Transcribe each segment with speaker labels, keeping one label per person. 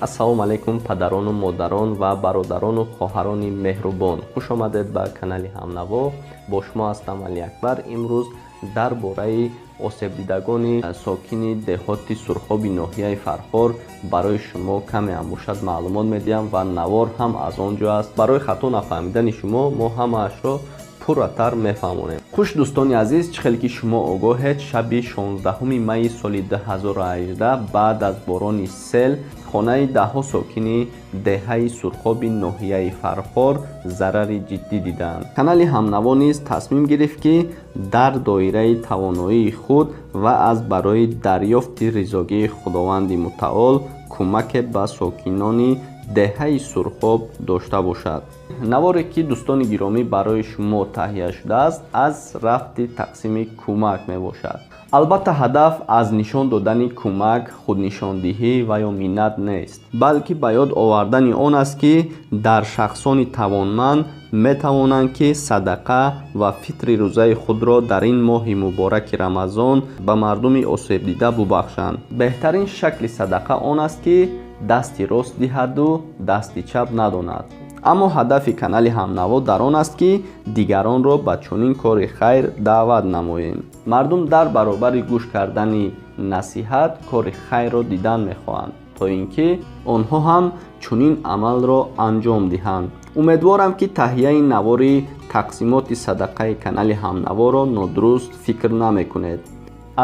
Speaker 1: Ассалому алайкум падарону модарон ва бародарону хоҳарони меҳрубон. Хуш омадед ба канали Ҳамнаво. Бо шумо ҳастам Алиакбар. Имрӯз дар бораи осебдидагони сокини деҳоти Сурхоби ноҳияи Фархор барои шумо каме ҳам бошад маълумот медиҳам ва навор ҳам аз он ҷо аст. Барои хато нафаҳмидани шумо мо ҳамаашро пурратар мефаҳмонем. Хуш дӯстони азиз, чӣ хеле ки шумо огоҳед, шаби 16 майи соли 2018 баъд аз борони сел хонаи даҳҳо сокини деҳаи Сурхоби ноҳияи Фархор зарари ҷиддӣ диданд. Канали Ҳамнаво низ тасмим гирифт, ки дар доираи тавоноии худ ва аз барои дарёфти ризогии Худованди Мутаол кӯмаке ба сокинони деҳаи Сурхоб дошта бошад. Наворе ки дӯстони гиромӣ барои шумо таҳия шудааст, аз рафти тақсими кӯмак мебошад. Албатта, ҳадаф аз нишон додани кӯмак худнишондиҳӣ ва ё миннат нест, балки ба ёд овардани он аст, ки дар шахсони тавонманд метавонанд, ки садақа ва фитри рӯзаи худро дар ин моҳи мубораки Рамазон ба мардуми осебдида бубахшанд. Беҳтарин шакли садақа он аст, ки дасти рост диҳаду дасти чап надонад. Аммо ҳадафи канали Ҳамнаво дар он аст, ки дигаронро ба чунин кори хайр даъват намоем. Мардум дар баробари гӯш кардани насиҳат кори хайрро дидан мехоҳанд, то ин ки онҳо ҳам чунин амалро анҷом диҳанд. Умедворам, ки таҳияи навори тақсимоти садақаи канали Ҳамнаворо нодуруст фикр намекунед.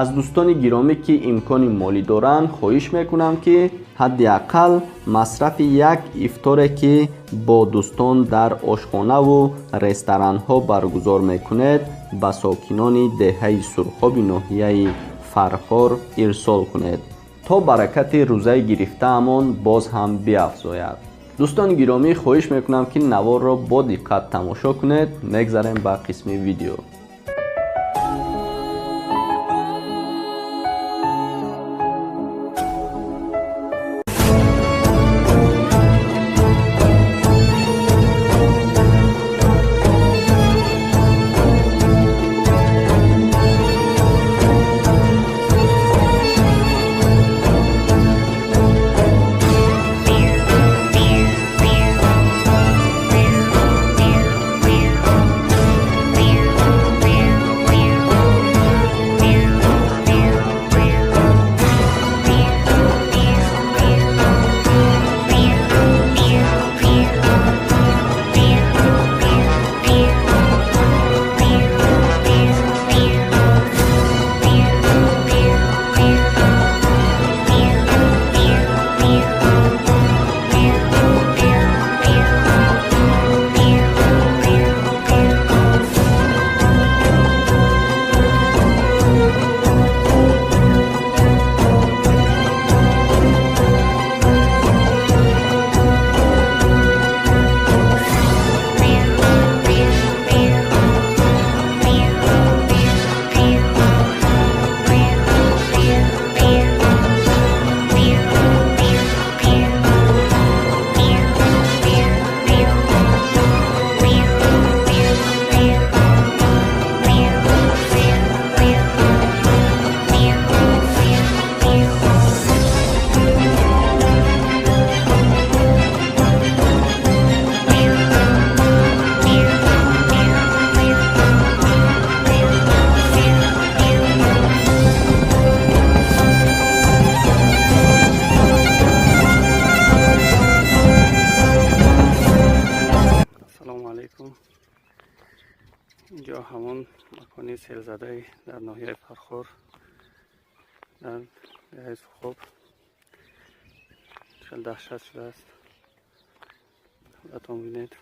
Speaker 1: Аз дӯстони гиромӣ, ки имкони молӣ доранд, хоҳиш мекунам, ки ҳадди ақал масрафи як ифторе, ки бо дӯстон дар ошхонаву ресторанҳо баргузор мекунед, ба сокинони деҳаи Сурхоби ноҳияи Фархор ирсол кунед, то баракати рӯзаи гирифтаамон боз ҳам биафзояд. Дӯстони гиромӣ, хоҳиш мекунам, ки наворро бо диққат тамошо кунед. Мегзарем ба қисми видео.
Speaker 2: Инҷо ҳамон макони селзадаи дар ноҳияи Фархор, дар деҳаи Сурхоб, хеле даҳшат шудааст. Худатон бинед.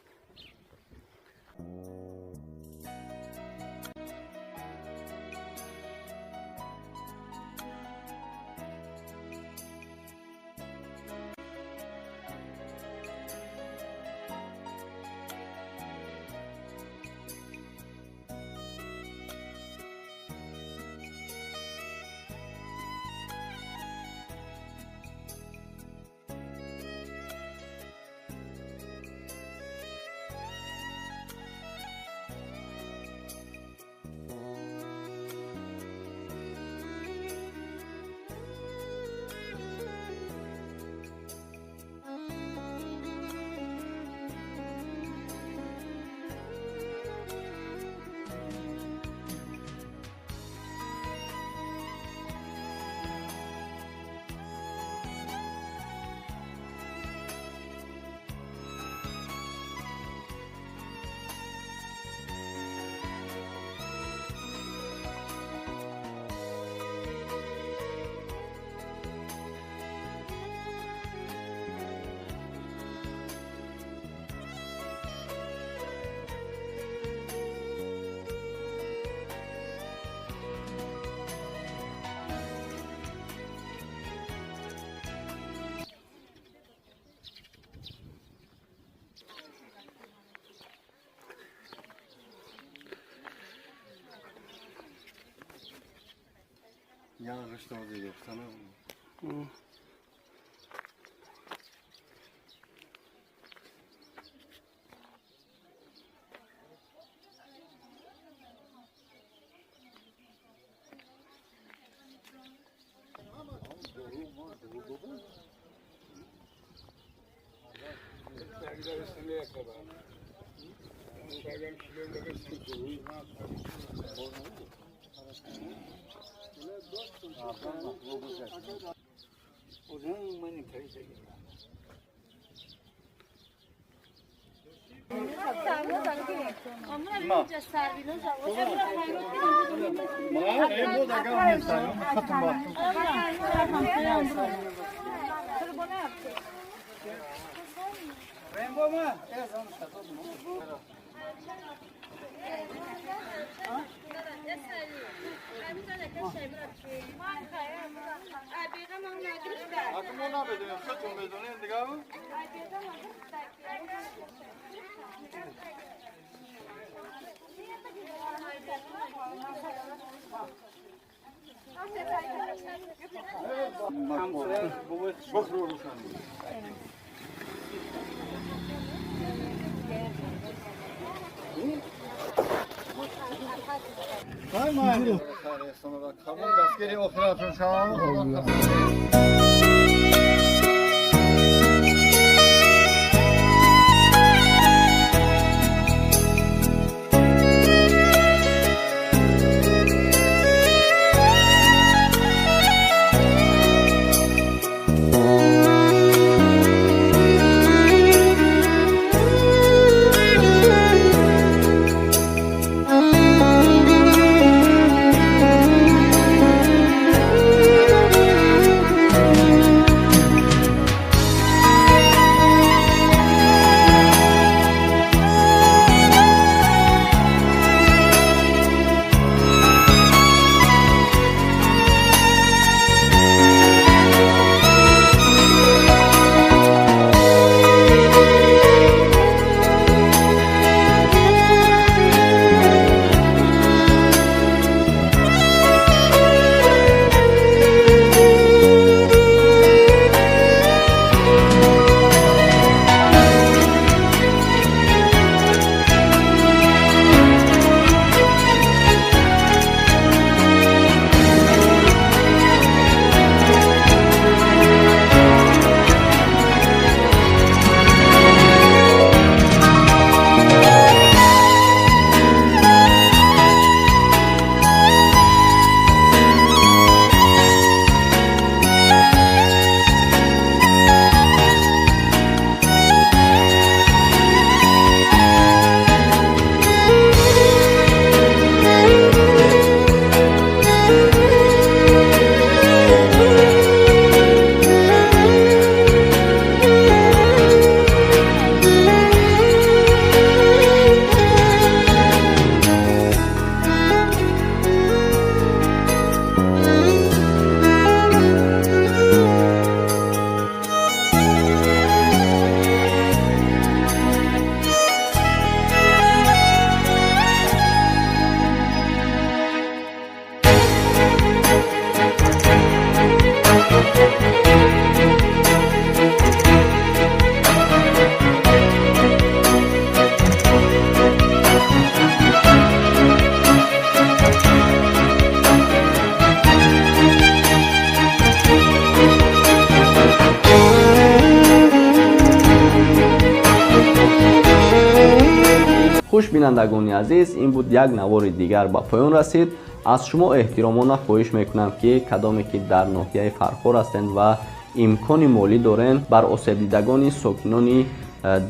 Speaker 1: Хуш бинандагони азиз, ин буд як навори дигар ба поён расид. Аз шумо эҳтиромона хоҳиш мекунам, ки кадоме ки дар ноҳияи Фархор ҳастед ва имкони молӣ дорен, бар осебдидагони сокинони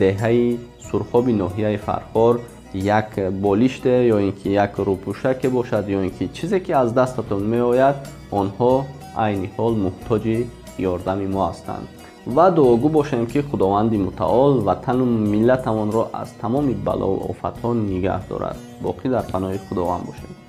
Speaker 1: деҳаи Сурхоби ноҳияи Фархор як болиште ё ин ки як рӯпӯшаке бошад ё ин ки чизе ки аз дастатон меояд, онҳо айни ҳол муҳтоҷи ёрдами мо ҳастанд. Ва дуогӯ бошем, ки Худованди мутаол ватану миллатамонро аз тамоми балову офатҳо нигаҳ дорад. Боқӣ дар паноҳи Худованд бошем.